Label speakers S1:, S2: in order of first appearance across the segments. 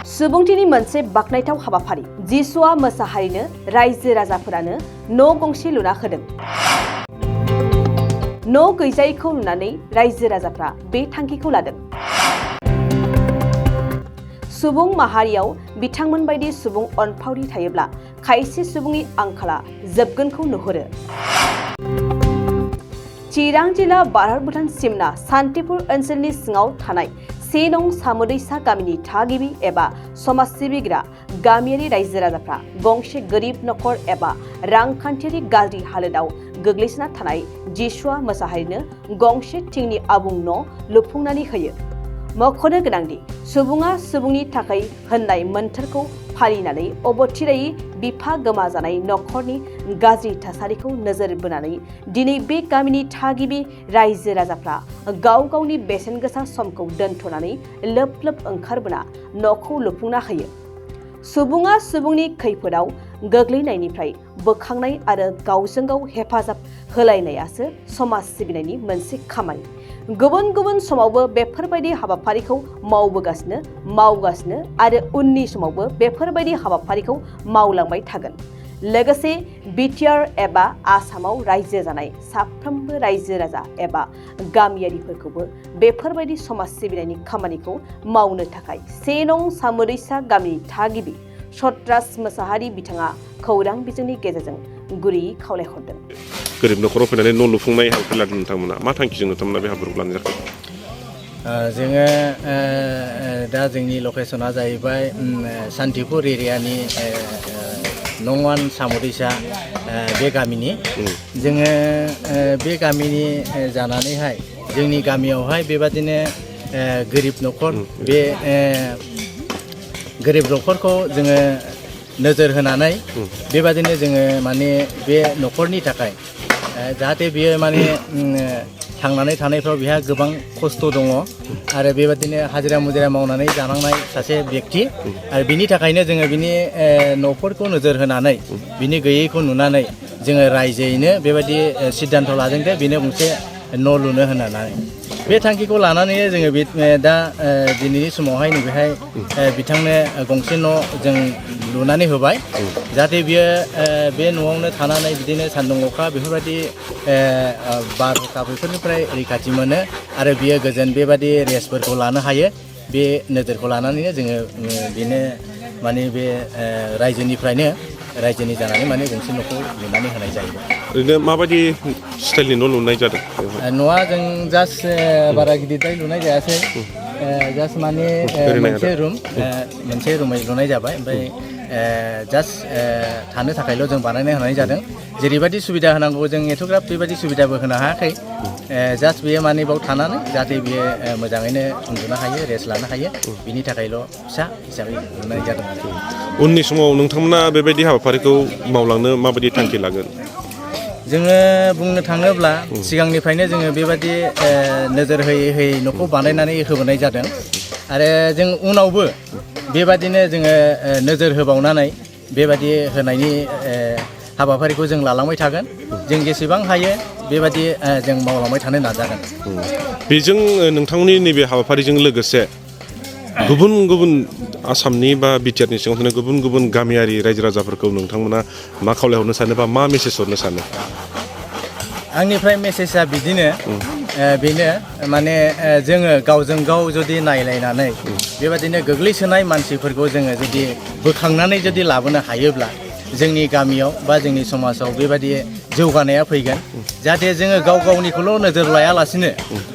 S1: सुबुंथिनि मोनसे बाखनायथाव हाबाफारि जिसुआ मोसाहारिनो रायजो राजाफोरानो न' गंसे लुना होदों। न' गैजायैखौ नुनानै रायजो राजाफ्रा बे थांखिखौ लादों। सुबुं माहारियाव बिथांमोन बायदि सुबुं अनफावरि थायोब्ला खायसे सुबुंनि आंखाला जोबगोनखौ नुहुरो। चिरां जिल्ला भारत भुटान सिमना सान्तिपुर ओनसोलनि सिङाव थानाय 1 नं सामोदैसा गामिनि थागिबि एबा समाज सिबिग्रा गामियारि रायजो राजाफ्रा गंसे गोरिब नखर एबा रांखान्थियारि गाज्रि हालोदाव गोग्लैसोना थानाय जिसुआ मोसाहारिनो गंसे थिंनि आबुं न' लुफुंनानै होयो। मख'नो गोनांदि सुबुङा सुबुंनि थाखाय होननाय मोन्थोरखौ फालिनानै अबथिरायै बिफा गोमाजानाय नखरनि गाज्रि थासारिखौ नोजोर बोनानै दिनै बे गामिनि थागिबि रायजो राजाफ्रा गाव गावनि बेसेन गोसा समखौ दोनथ'नानै लोब लोब ओंखारबोना न'खौ लुफुंना होयो। सुबुङा सुबुंनि खैफोदाव गोग्लैनायनिफ्राय बोखांनाय आरो गावजों गाव हेफाजाब होलायनायासो समाज सिबिनायनि मोनसे खामानि। गुबुन गुबुन समावबो बेफोरबायदि हाबाफारिखौ मावगासिनो आरो उननि समावबो बेफोरबायदि हाबाफारिखौ मावलांबाय थागोन। लोगोसे बिटिआर एबा आसामाव रायजो जानाय साफ्रोमबो रायजो राजा एबा गामियारिफोरखौबो बेफोरबायदि समाज सिबिनायनि खामानिखौ मावनो थाखाय 1 नं सामोदैसा गामिनि थागिबि सत्रास मोसाहारि बिथाङा खौरां बिजोंनि गेजेरजों गुरैयै खावलायहरदों।
S2: गोरिब न'खराव फैनानै न' लुफुंनाय हाबाफारि लादों नोंथांमोना। मा थांखिजों नोंथांमोना बे हाबाफारिखौ लानाय जाखो?
S3: जोङो दा जोंनि लकेसना जाहैबाय सान्तिपुर एरियानि नं 1 सामोदैसा बे गामिनि। जोङो बे गामिनि जानानैहाय जोंनि गामियावहाय बेबादिनो गोरिब न'खर बे गोरिब न'खरखौ जोङो नोजोर होनानै बेबादिनो जोङो माने बे न'खरनि थाखाय जाहाथे बियो माने थांनानै थानायफ्राव बिहा गोबां खस्थ' दङ आरो बेबादिनो हाजिरा मुजिरा मावनानै जानांनाय सासे व्यक्ति आरो बिनि थाखायनो जोङो बिनि न'फोरखौ नोजोर होनानै बिनि गैयैखौ नुनानै जोङो रायजोयैनो बेबायदि सिद्धान्त लादों जे बेनो गंसे न' लुनो होननानै। बे थांखिखौ लानानै जोङो दा दिनैनि समावहाय नैबेहाय बिथांनो गंसे न' जों लुनानै होबाय जाहाथे बियो बे न'आवनो थानानै बिदिनो सान्दुं अखा बेफोरबायदि बारहुंखा बेफोरनिफ्राय रैखाथि मोनो आरो बियो गोजोन बेबायदि रेस्टफोरखौ लानो हायो। बे नोजोरखौ लानानैनो जोङो बेनो माने बे रायजोनि जानानै माने गंसे न'खौ लुनानै होनाय जायो।
S2: ओरैनो माबायदि स्टाइलनि न' लुनाय जादों?
S3: न'आ जों जास्ट बारा गिदिरद्राय लुनाय जायासै, जास्ट माने मोनसे रुमै लुनाय जाबाय। ओमफ्राय जास्ट थानो थाखायल' जों बानायना होनाय जादों। जेरैबायदि सुबिदा होनांगौ जों एथ'ग्राब बेबायदि सुबिदाबो होनो हायाखै। जास्ट बेयो माने बाव थानानै जाहाथे बियो मोजाङैनो उन्दुनो हायो, रेस्ट लानो हायो, बिनि थाखायल' फिसा हिसाबै लुनाय जादों आरो।
S2: उननि समाव नोंथांमोना बेबायदि हाबाफारिखौ मावलांनो माबायदि थांखि लागोन?
S3: जोङो बुंनो थाङोब्ला सिगांनिफ्रायनो जोङो बेबायदि नोजोर होयै न'खौ बानायनानै होबोनाय जादों आरो जों उनावबो बेबादिनो जोङो नोजोर होबावनानै बेबादि होनायनि हाबाफारिखौ जों लालांबाय थागोन। जों जेसेबां हायो बेबादि जों मावलांबाय थानो नाजागोन।
S2: बेजों नोंथांमोननि नैबे हाबाफारिजों लोगोसे गुबुन गुबुन आसामनि बा बिटिआरनि सिङाव थानाय गुबुन गुबुन गामियारि रायजो राजाफोरखौ नोंथांमोना मा खावलायहरनो सानो बा मा मेसेज हरनो सानो?
S3: आंनिफ्राय मेसेजआ बिदिनो बेनो माने जोङो गावजों गाव जुदि नायलायनानै बेबादिनो गोग्लैसोनाय मानसिफोरखौ जोङो जुदि बोखांनानै जुदि लाबोनो हायोब्ला जोंनि गामियाव बा जोंनि समाजाव बेबादि जौगानाया फैगोन। जाहाथे जोङो गाव गावनिखौल' नोजोर लायालासिनो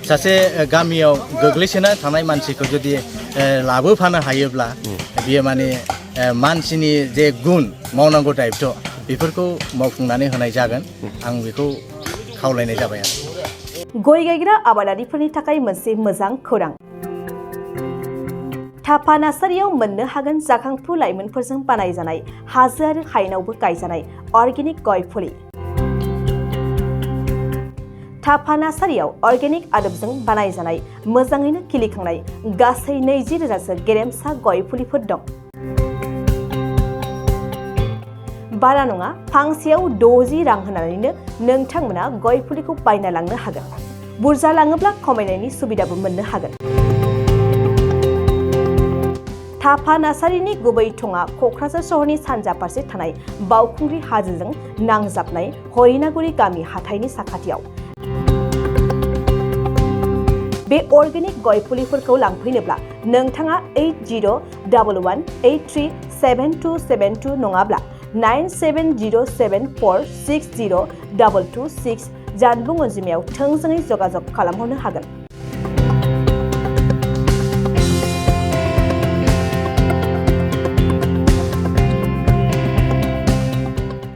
S3: सासे गामियाव गोग्लैसोना थानाय मानसिखौ जुदि लाबोफानो हायोब्ला बियो माने मानसिनि जे गुन मावनांगौ दायित्व बेफोरखौ मावफुंनानै होनाय जागोन। आं बेखौ खावलायनाय जाबाय आरो।
S1: गय गायग्रा आबादारिफोरनि थाखाय मोनसे मोजां खौरां। थापा नार्सारियाव मोननो हागोन जाखांफु लाइमोनफोरजों बानायजानाय हाजो आरो हायेनावबो गायजानाय अर्गेनिक गय फुलि। थापा नार्सारियाव अर्गेनिक आदबजों बानायजानाय मोजाङैनो खिलिखांनाय गासै 20,000सो गेरेमसा गय फुलिफोर दं। बारा नङा, फांसेयाव 60 रां होनानैनो नोंथांमोना गय फुलिखौ बायना लांनो हागोन। बुरजा लाङोब्ला खमायनायनि सुबिदाबो मोननो हागोन। साफा नार्सारिनि गुबै थङा क'क्राझार सहरनि सानजा फारसे थानाय बावखुंग्रि हाजोजों नांजाबनाय हरिनागुरि गामि हाथाइनि साखाथियाव। बे अर्गेनिक गय फुलिफोरखौ लांफैनोब्ला नोंथाङा 8011837272 नङाब्ला 9707460226 जानबुं अनजिमायाव थोंजोङै जगाजग खालामहरनो हागोन।